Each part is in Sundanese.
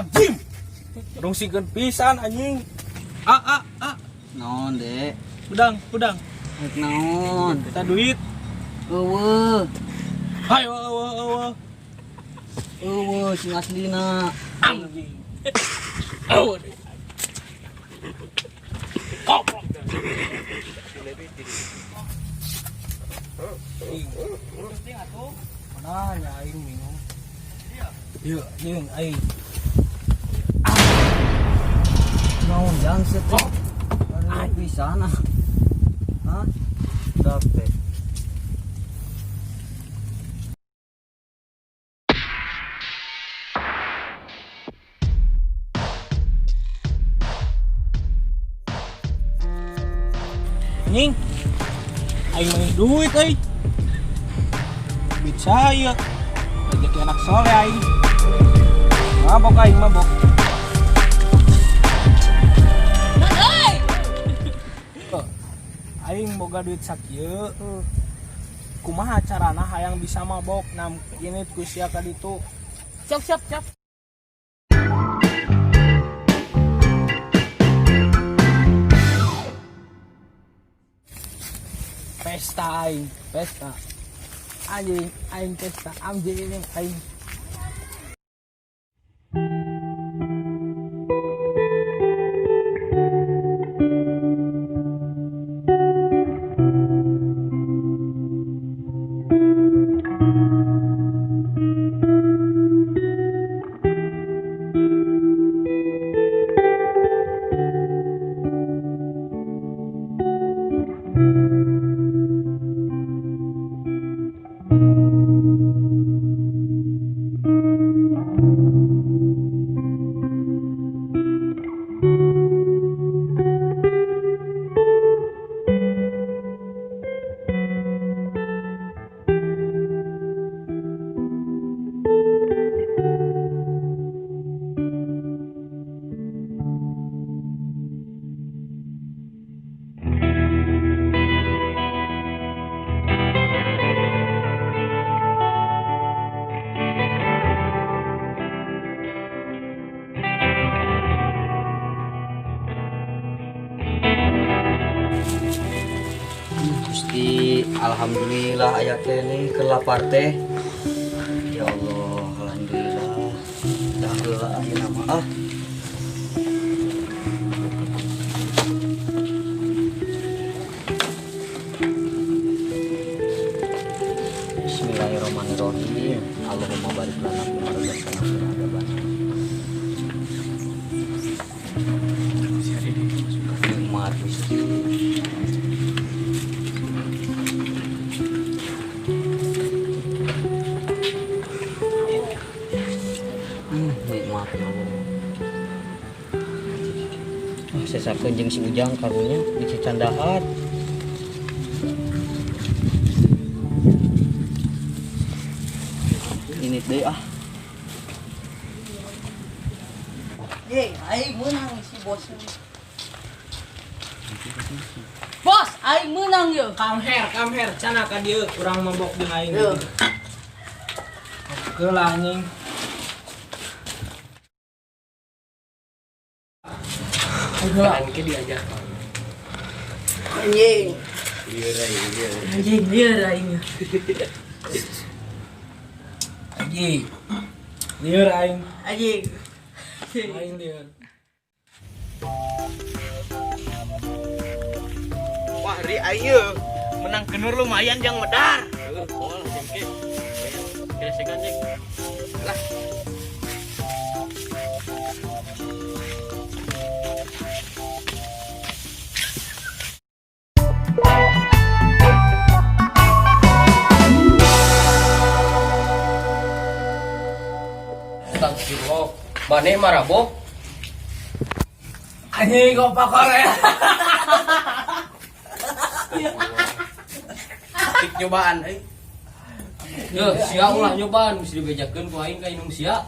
Anjing. Rungsikeun pisan anjing. Ah ah ah. Naon, Dek? Udang, udang. Rek naon? Kita duit. Eueuh, Hayo eueuh eueuh. eueuh sing aslina. Anjing. Eueuh. Koplok. Mana nya aing minum. Ieu anjing aing. Naon jang sia teh? Aduh pisan ah. Hah? Dapet. Anjing. Aing manggih duit euy. Duit saya. Rezeki anak soleh aing. Mabok aing mabok. Oh, aing boga duit sakieu. Kumaha carana hayang bisa mabok nam ini ku sia ka ditu. Siap, siap, siap. Pesta aing, pesta. Anjing, aing pesta, anjing aing. Gusti, alhamdulillah aya keneh keur lapar teh. Ya Allah, alhamdulillah. Dah heula ayeuna mah ah. Bismillahirrahmanirrahim. Allahumma barik lana fi ma razaqtana wa qina adzabannar. Nikmat Gusti. Nikmat ya Allah. Ah, sesakeun jeung si Ujang karunya di Cicandahat. Ini deh ah. Ye, aing menang si bos. Bos, aing menang ye. Come here, cana ka dieu urang mabok jeung aing. Yo. Oke lah anjing. Kan ke diajak. Anjing. Anjing lieur aing. Anjing. Lieur aing. Anjing. Aing lieur. Wah, ri ayo menang kenur lumayan jang medar. Oh, jengke. Gesekan jeng. Lah. Astagfirullah. Mane marabok? Anjing kok pakore. Tik nyobaan euy. Yo, sia ulah nyobaan mesti dibejakeun ku aing ka indung sia.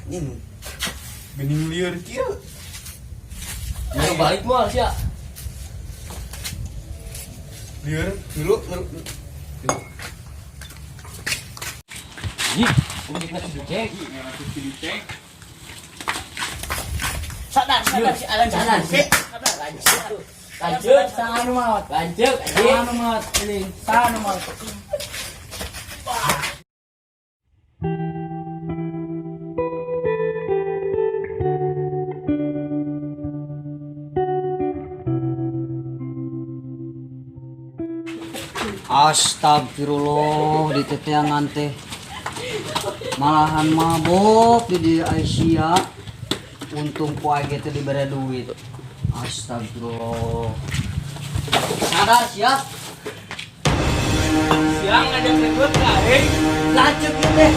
Anjing. Geuning lieur kieu. Yo balik moal sia. Lieur, dulu, dulu. Ujikna si dicek. Dicek. Sadar, sadar si Alan Sadar. Sadar, lanjut. Lanjut. Saha nu maot? Lanjut Saha anjing. nu maot? Ini saha nu maot? Astagfirullah di teteangan teh. Malahan mabok di di Aisyah. Untung ku aing teh dibere duit. Astagfirullah. Sadar sia. Siang ngajak ribut ka aing. Lanjut ieu teh.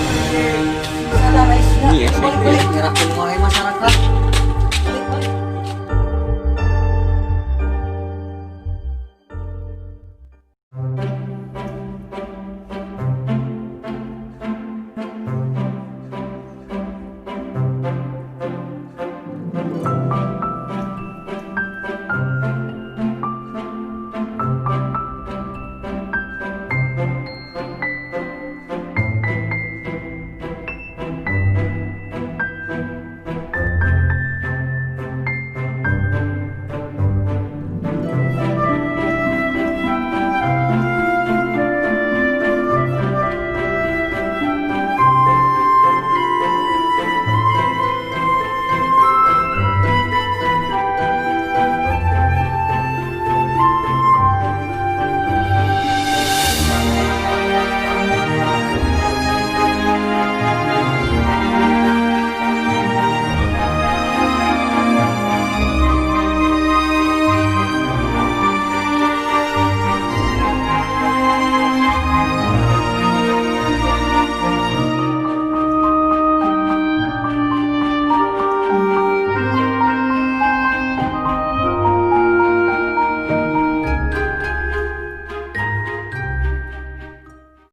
Sadar Aisyah. Balik-balik nyerahkeun wae masyarakat.